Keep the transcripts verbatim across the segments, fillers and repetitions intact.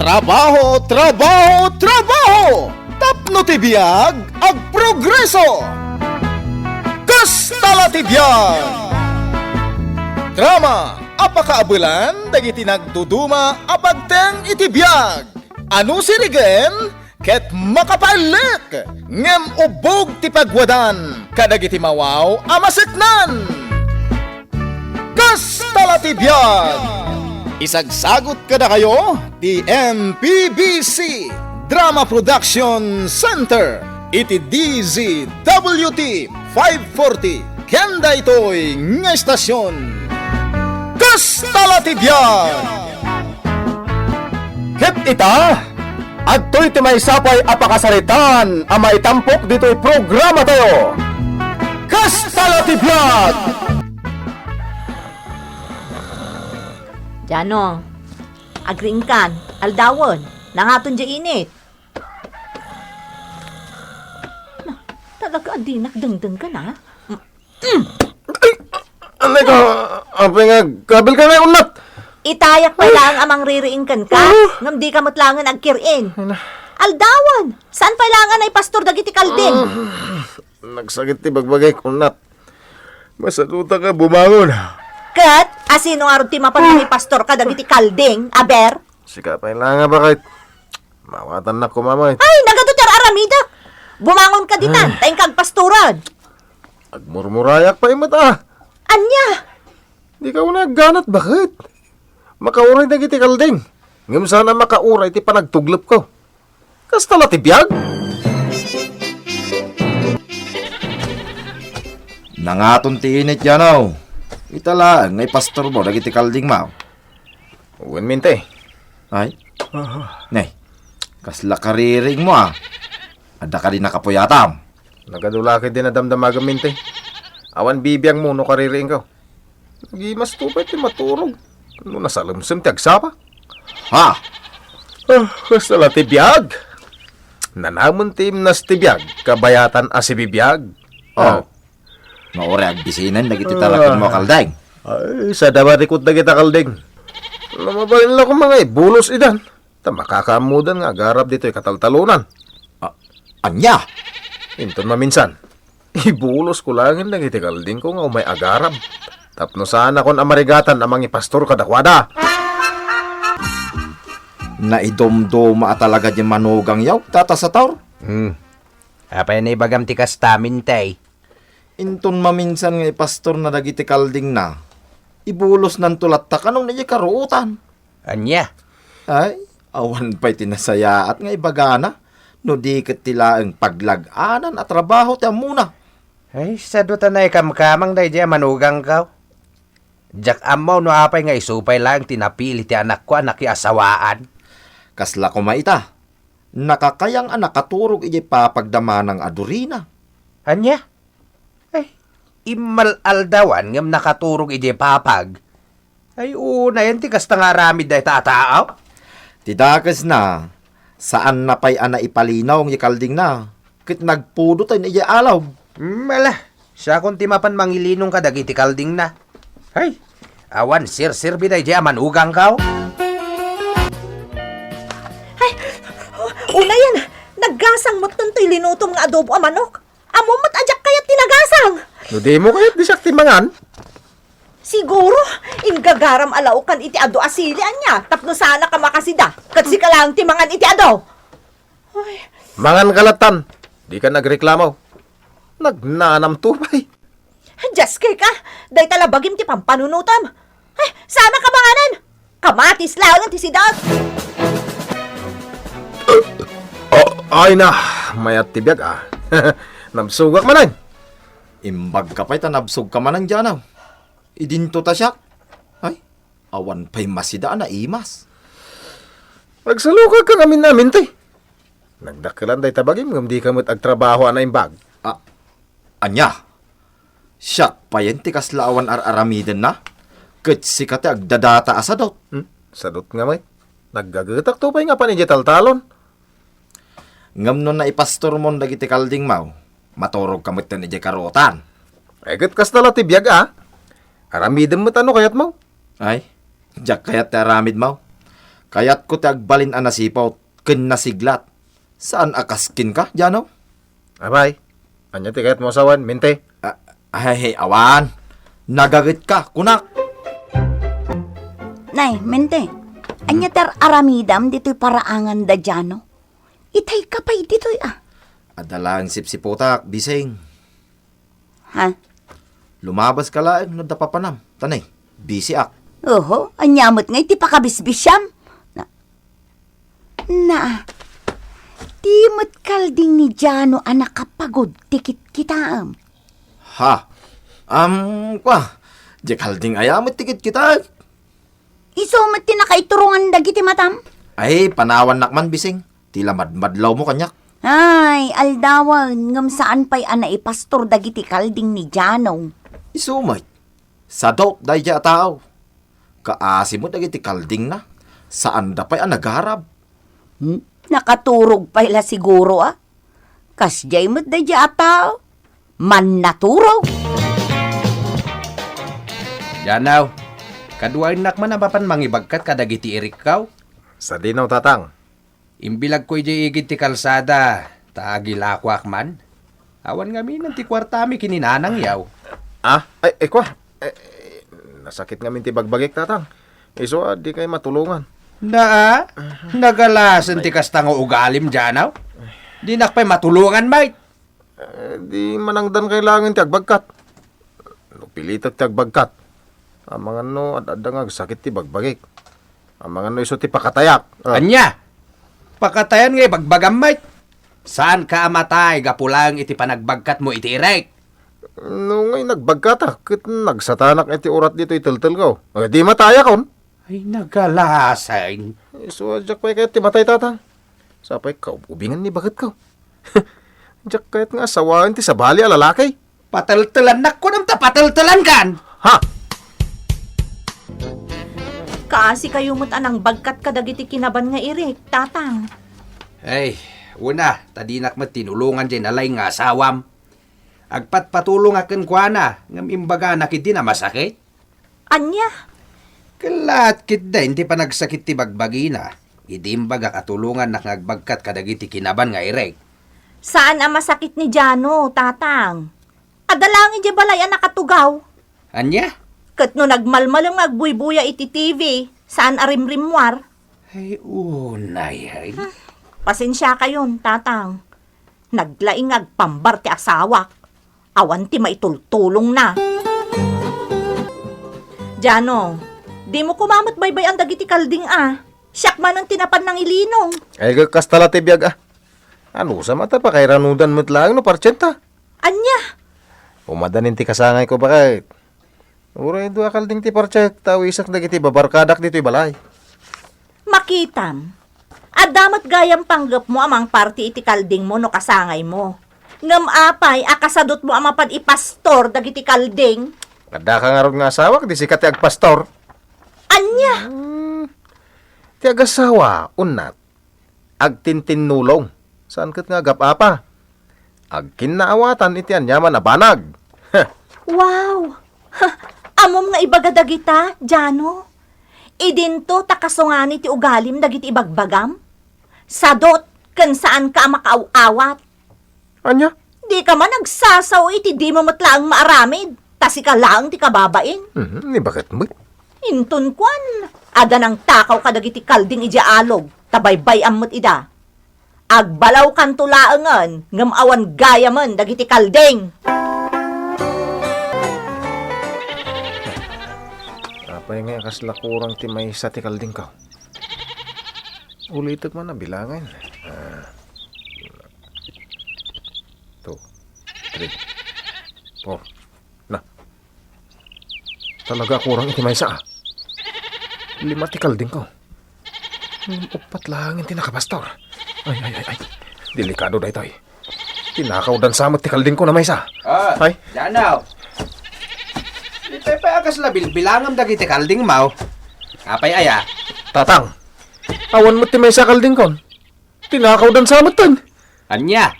Trabaho, trabaho, trabaho! Tapno ti biag, agprogreso! Kasta la ti biag! Drama a pakaabelan dagiti nagduduma a pagteng iti biag. Ano sirigen ket makapaelek, ngem ubbog ti pagwadan kadagiti mawaw a maseknan. Kasta la ti biag! Isagsagut kadakayo ti M P B C Drama Production Center iti D Z W T five forty ken daytoy nga estasion. Kasta la ti biag! Ket ita, adtoy ti maysa pay a pakasaritaan a maitampok ditoy programatayo. Kasta la ti biag! Jano, agriingkan, aldawen, nangaton diay init. Na, talaga a dinak dengdenggen, a? Ay, anay ka, apay nga, kabil ka nga unnat. Itayak pay laeng a mangririing kenka, ngem dika met laengen agkir-in. Ay, na. Aldawen, saan pay laeng a naipastor dagiti kalding? Nagsakit ti bagbagik, unnat. Masadutak a bumangon. Ket, asino ngarud ti mapan mangipastor kadagiti kalding, aber? Sika pay laeng a baket. Mawatannak koma met. Ay, nagadu ti ar-aramidek. Bumangon ka ditan, ta inka agpastoren. Agmurmurayak pay met, a. Ania? Dika unay agganat, baket. Makauray dagiti kalding. Ngem saan a makauray ti panagtuglepko. Kasta la ti biag? Nangaton ti init, Jano. Ita laeng nga ipastormo dagiti kaldingmo. Wen, Minte. Ay? Aha. Ne, kasla kaririingmo, a. Adda kadi nakapuyatam? Nagadu la ketdi nadamdamagem, Minte. Awan bibiangmo no kaririingko. Nagimasto pay ti maturog no nasalemsem ti agsapa. Ha? Ah, kasta la ti biag. Nanamen ti imnas ti biag, kabayatan a sibibiag. Oh. Ah. Nga uray agbisinen dagiti tarakon mo, kalding. Ay, sada marikot dagita kalding. No mabalin la koma nga ibulos idan. Ta makakaammodan nga agarab ditoy kataltalonan. A-, ania? Inton maminsan, ibulosko laengen dagiti kaldingko nga umay agarab. Tapno saanakon a marigatan a mangipastor kadakuada. Naidumduma a talaga diay manugangyo, Tata Sator. Hmm. Apay naibagam ti kasta, Mintay? Inton maminsan nga ipastorna dagiti kaldingna, ibulosnanto latta kano idiay karuotan. Ania? Ay, awan pay ti nasayaat nga ibagana, no di ket ti laeng paglag-anan a trabaho ti ammona. Ay, sadut a naikamkamang daydiay a manugangko. Diak ammo no apay nga isu pay laeng ti napili ti anakko a nakiasawaan. Kasla koma ita, nakakayang a nakaturog idiay papagda manang a durina. Ania? Ay, immal-aldawan ngem nakaturog idiay papag. Ay, unayen ti kasta nga aramid dayta a taaw? Ti dakesna, saanna pay a naipalinong ti kaldingna, ket nagpudot idiay alog. Mm, ala, siakon ti mapan mangilinong kadagiti kaldingna. Ay, awan serserbi daydiay a manugangko. Ay, unayen, naggasang met toy linutom nga adobo a manok. Ammom met a diak kayat ti nagasang. No dimo kayat, di siak ti mangan. Siguro, inggagaram a laokan iti adu a sili ania, tapno saanka makasida, ket sika laeng ti mangan iti adu. Ay. Mangan ka lattan. Dika nagreklamo. Nagnanamto pay. Diaskey ka, dayta la bagim ti pampanunotam. Ay, saanka manganen. Kamatis laeng ti sidot. Ah, ay na, mayat ti biag, a. Nabsogak manen. Imbagka pay ta nabsogka manen, Jano. Idinto ta siak. Ay, awan pay masida a naimas. Nagsalukagka amin-amin ti. Nagdakkelan dayta bagim ngem dika met agtrabaho a naimbag. A, ania? Siak payen ti kasla awan ar-aramidenna, ket sika ti agdadata a sadut. Hmm? Sadut nga met. Naggagetakto pay nga apan idiay taltalon. Ngem no naipastormon dagiti kaldingmo, maturogka metten idiay karuotan. Ay, ket kasta la ti biag, a. Aramidem met no kayatmo. Ay, diak kayat ti aramidmo. Kayatko ti agbalin a nasiput ken nasiglat. Saan a kas kenka, Jano? Apay, ania ti kayatmo a sawen, Mente? Ah, ay, awan. Nagagetka, kunak. Nay, Mente, ania ti ar-aramidam ditoy paraangan da Jano? Itayka pay ditoy, ah. Adda laeng sipsiputak, Bising. Ha? Lumabaska laeng no adda papanam. Tanay, bisiak. Oho, ania met ngay ti pakabisbisiam? Na, na, di met kalding ni Jano a nakapagod ti kitkitaem. Ha? Am, kwa, di kalding aya met ti kitkitaek? Isu met ti nakaiturongan dagiti matam? Ay, panawannak man, Bising. Ti la madmadlawmo kaniak. Ay, aldawen, ngem saan pay a naipastor dagiti kalding ni Jano. Isu met, sadot daydiay a tao. Kaasi met dagiti kaldingna, saanda pay a nagarab. Hmm? Nakaturog pay la siguro, a? Kasdiay met daydiay a tao. Mannaturog. Janaw, kaduaennak man a mapan mangibagkat kadagiti irikkaw? Sadino, Tatang? Imbilagko idiay igid ti kalsada, ta agilakoak man. Awan ngamin ti kuartami ken ni Nanang, yaw. Ah, ay, ay, kwa. Eh, eh, nasakit ngamin ti bagbagik, Tatang. Isu a, dikay matulongan. Naa, nagalasen ti kasta nga ugalim, Janaw. Dinak pay matulongan, mait. Eh, di manangdankay laengen ti agbagkat. No pilitek ti agbagkat, amangan no ad-adda nga agsakit ti bagbagik. Amangan no isu ti pakatayak. Ah. Ania? Pakatayan nga ibagbagam, mait? Saanka a matay gapu laeng iti panagbagkatmo iti irik? No ngay nagbagkatak ket nagsatanak iti urat ditoy teltelko, eh, di matayakon. Ay, nagalasen. Isu a diak pay kayat ti matay, Tatang. Sapay kaubingan ni baketko. Diak kayat nga asawaen ti sabali a lalaki. Pateltelannak, kunam ta pateltelankan. Ha? Kaasi kayo met a nangbagkat kadagiti kinaban nga irik, Tatang. Ay, una, ta dinak met tinulongan diay nalaing nga asawam. Agpatpatulongak kenkuana, ngem imbaganak idi a masakit. Ania? Kellaat ketdin ti panagsakit ti bagbagina, idi imbagak a tulongannak nga agbagkat kadagiti kinaban nga irik. Saan a masakit ni Jano, Tatang. Adda laeng idiay balay a nakatugaw. Ania? Ket no nagmalmalem nga agbuybuya iti T V, saan a rimrimmuar. Ay, unay, ay. Pasensiakayon, Tatang. Naglaing nga agpambar ti asawak. Awan ti maitultulongna. Jano, dimo koma met baybay-an dagiti kalding a. Siak manen ti napan nangilinong. Ay, kasta la ti biag a. Anusam a ta pakairanudan met laeng no partsenta. Ania? Umadanin ti kasangayko, baket. Uray dua kalding ti partsek, ta awisak dagiti babarkadak ditoy balay. Makitam, adda met gayam panggepmo a mangparti iti kaldingmo no kasangaymo. Ngem apay a kasadutmo a mapan ipastor dagiti kalding? Addaka ngarud nga asawak, di sika ti agpastor. Ania? Hmm, ti agasawa, unat. Agtintinnulong. Saan ket nga agap-apa. Agkinnaawatan iti aniaman a banag. Heh. Wow! Ha, ammom nga ibaga dagita, Jano? Idinto ta kasungani ti ugalim dagiti ibagbagam? Sadot ken saanka a makaaw-awat. Ania? Dika man agsasao iti dimo met laeng maaramid, ta sika laeng ti kababain. Mhm, ni baket met. Inton kuan, adda nangtakaw kadagiti kalding idiay alog, ta baybay-am met ida. Agbalawkanto laengen, ngem awan gayamen dagiti kalding. Apay nga kasla kurang ti maysa ti kaldingko? Ulitek man a bilangen. Ah. Two, three, four. Na. Talaga a kurang iti maysa, a. Lima ti kaldingko. Ngem uppat laeng ti nakapastor. Ay, ay, ay, ay. Delikado daytoy. Tinakawdan sa met ti kaldingko a maysa. Ah, ay. Janaw. Ditoy pay a kasla bilbilangem dagiti kaldingmo. Apay aya? Tatang, awan met ti maysa kaldingkon. Tinakawdan sa metten. Ania?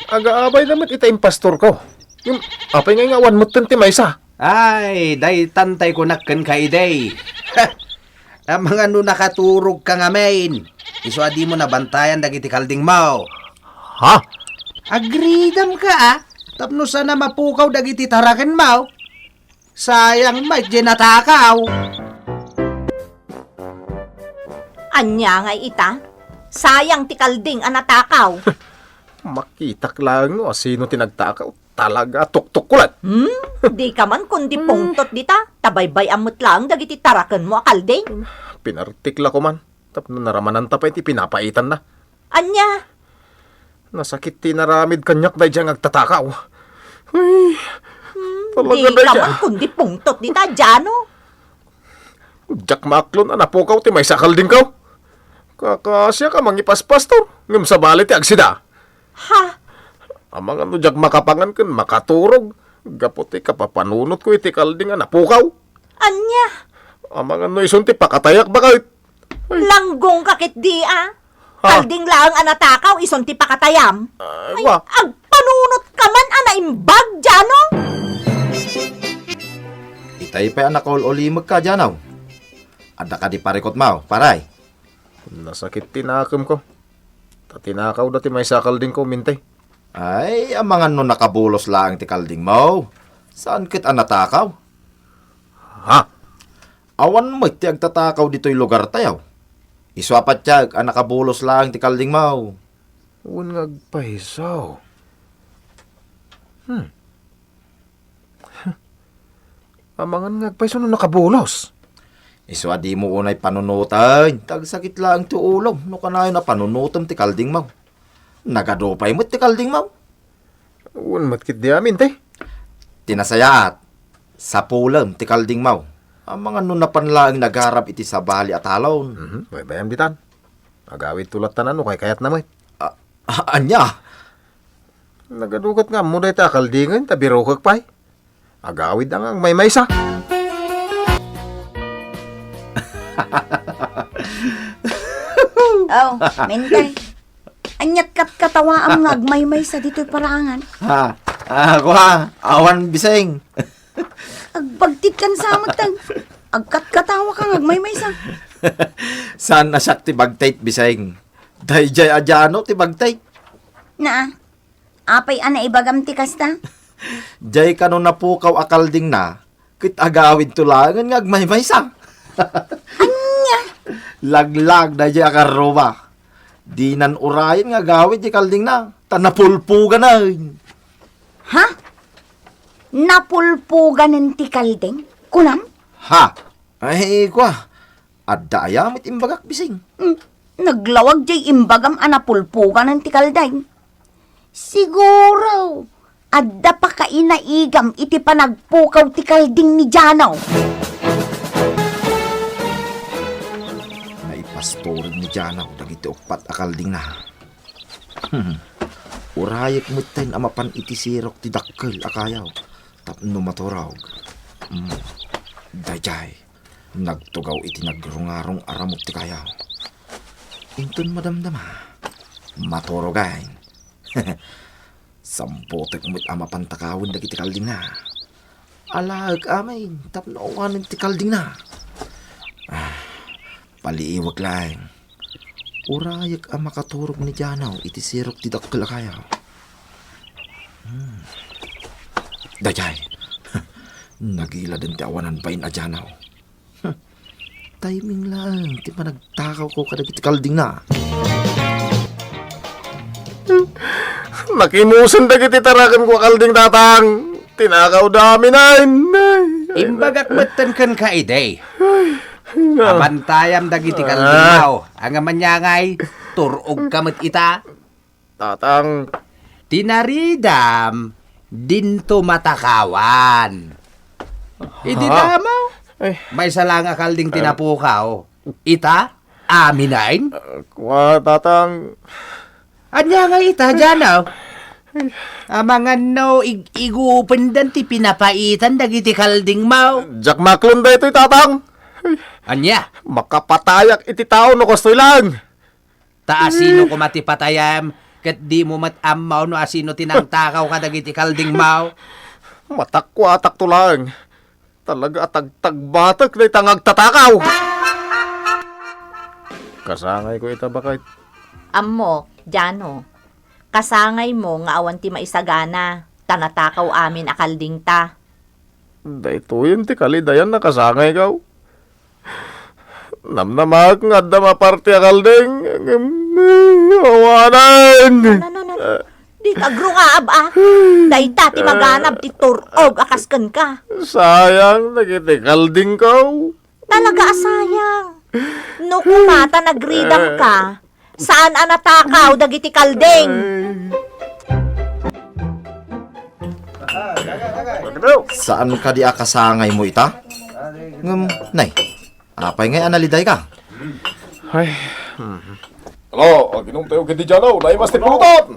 Agaabay na met ita impastorko. Ngem apay ngay nga awan metten ti maysa? Ay, daytan tay kunak kenka idi. Amangan no nakaturogka ngamin, isu a dimo nabantayan dagiti kaldingmo. Ha? Agridamka, a? Tapno saan a mapukaw dagiti tarakenmo. Sayang met diay natakaw. Ania ngay ita? Sayang ti kalding a natakaw. Makitak laeng no asino ti nagtakaw. Talaga, tuktok ko laeng. Hmm? Dika man kundi pungtot dita. Ta baybay-am met laeng dagiti tarakenmo a kalding. Pinartiklako man. Tapno naramananta pay ti pinapaitanna. Ania? Nasakit ti inaramid kaniak daydiay nga agtatakaw. Ay, hmm, talaga daydiay. Dika man kundi pungtot dita, Jano. Diak maaklon a napukaw ti maysa a kaldingko. Kakasiak a mangipaspastor, ngem sabali ti agsida. Ha? Amangan no diak makapangan ken makaturog, gapu ti kapapanunotko iti kalding a napukaw. Ania? Amangan no isun ti pakatayak baket. Ay. Langgongka ketdi, a? Ha? Kalding laeng a natakaw, isun ti pakatayam. Ay, wa. Agpanunot ka man a naimbag, Jano? Itay pay a nakaul-ulimekka, Jano. Adda kadi parikutmo, paray? Nasakit ti nakemko. Ta tinakawda ti maysa a kaldingko, Mintay. Ay, amangan no nakabulos laeng ti kaldingmo. Saan ket a natakaw? Ha? Awan met ti agtatakaw ditoy lugartayo. Isu a patiek a nakabulos laeng ti kaldingmo. Wen nga agpayso. Hmm. Amangan nga agpayso no nakabulos. Isu a dimo unay panunoten, ta agsakit laeng ti ulom no kanayon a panunotem ti kaldingmo. Nagadu pay met ti kaldingmo. Wen met ketdi amin, te. Ti nasayaat, sapulem ti kaldingmo. Amangan no napan laeng nagarab iti sabali a talon. Mhm, baybayam ditan. Agawidto latta no kaykayatna met. A-, a-, ania? Nagadu ket nga ammo dayta a kaldingen ta birokek pay. Agawid a nga agmaymaysa. Oh, Mintay. Ania't katkatawaam nga agmaymaysa ditoy paraangan? Ha? Ah, kua, awan, Biseng. Agbagtit kan sa met, tag-, agkatkatawa ka nga agmaymaysa. Saan a siak ti bagtit, Biseng? Daydiay a Jano ti bagtit. Naa, apay a naibagam ti kasta? Diay kano napukaw a kaldingna, ket agawidto laengen nga agmaymaysa. Ania? Laglag daydiay a karroma. Dinan urayen nga agawid ti kaldingna, ta napulpuganen. Ha? Napulpuganen ti kalding? Kunam? Ha? Ay, kua, adda aya met imbagak, Bising? Hmm, naglawag diay imbagam a napulpuganen ti kalding. Siguro, adda pakainaigam iti panagpukaw ti kalding ni Jano. Naipastoren ni Jano dagiti uppat a kaldingna. Hmm. Urayek metten a mapan iti sirok ti dakkel a kayo tapno maturog. Hmm. Daydiay. Nagtugaw iti nagrungarong a ramut ti kayo. Inton madamdama, maturogen. Sambutek met a mapan takawen dagiti kaldingna. Alaek amin tapno awanen ti kaldingna. Ah, paliiwek laeng. Urayek a makaturog ni Jano iti sirok ti dakkel a kayo. Hmm. Daydiay. Nagiladen ti awanan bain a Jano. Hmm. Timing laeng ti panagtakawko kadagiti kaldingna. Nakimusen dagiti tarakenko a kalding, Tatang. Tinakawda amin. Ay, ay. Imbagak metten kenka idi. Ay, na. Abantayam dagiti kaldingmo. Ah. Ania man ngay, tur-ogka met ita. Tatang. Ti naridam, dinto matakawan. Idi damo, ay, maysa la nga kalding ti napukaw. Ita, amin. Ah, kua, Tatang. Ania nga ita, Jano? Amangan no ig-igupendan ti pinapaitan dagiti kaldingmo. Diak maklon daytoy, Tatang. Ania? Makapatayak iti tao no kastoy laeng. Ta asino koma ti patayam, ket dimo met ammo no asino ti nangtakaw kadagiti kaldingmo? Matakuatakto laeng. Talaga a tagtagbatek dayta nga agtatakaw. Kasangayko ita, baket. Ammok, Jano. Kasangaymo nga awan ti maisagana, ta natakaw amin a kaldingta. Daytoyen ti kalidayan a kasangayko. Namnamaek nga adda maparte a kalding, ngem awanen. No, no, no, no. Dika agnungaab, a. Dayta ti maganab ti tur-og a kas kenka. Sayang dagiti kaldingko. Talaga a sayang. No kuma ta nagridamka, saan a natakaw dagiti kalding. Saan kadi a kasangaymo ita? Ngem, nay, apay ngay a nalidayka? Ay, hmm. Hello, aginom tayo gidi Jano, naimas ti pulutan.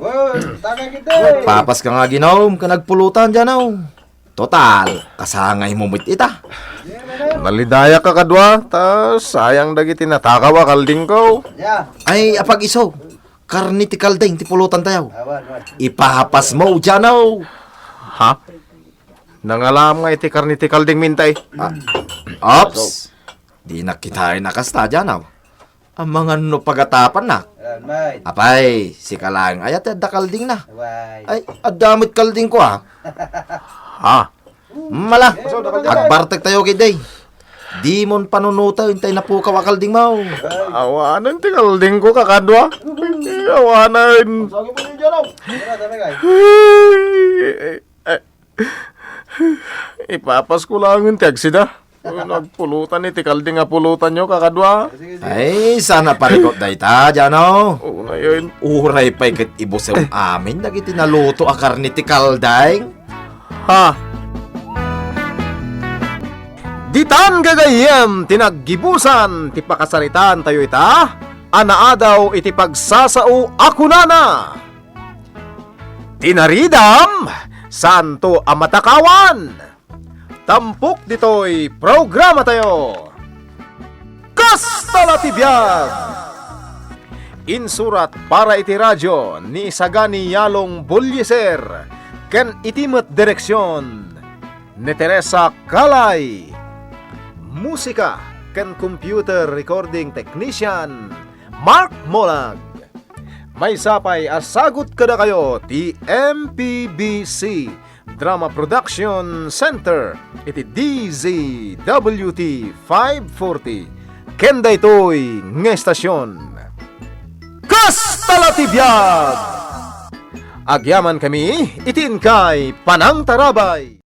Papas ka nga aginom, ka nagpulutan, Jano. Total, kasangaymo met ita. Nalidayak a kadua, ta sayang dagiti natakaw a kaldingko. Ay, apag-iso, karne ti kalding ti pulutan tayo. Ipapasmo, Jano. Ha? Nangalam nga iti karne ti kalding, Mintay. Ah, ops. Di nakitaen a kasta, Jano. Amangan no pagatapannak. Ayan, may. Apay, sika laeng aya ti adda kaldingna. Way. Ay, adda met kaldingko, a. Ha? Mala, agbartek tayo, gidi. Dimon panunoten tay napukaw a kaldingmo. Awanen ti kaldingko, kakadua. Awanen. Ay, ay, ay. Ipapasko laengen ti agsida. Nagpulutan iti kalding a pulutanyo, kakadua. Ay, saan a parikut dayta, Jano. Unayen. Uray pay ket ibusom amin dagiti naluto a karne ti kalding. Ha? Ditan gagayyem ti naggibusan ti pakasaritaan tayo ita, a naadaw iti pagsasao a kunana. Tinaridam, saanto a matakawan. Tampok ditoy programa tayo. Kasta la ti biag! Insurat para iti radio ni Isagani Yalong Bolieser ken iti met direksion ni Teresa Kalay. Musika ken computer recording technician, Mark Molag. Maysa pay a sagut kadakayo ti M P B C Drama Production Center iti D Z W T five forty ken daytoy nga estasion. Kasta la ti biag! Agyaman kami iti inkay panangtarabay.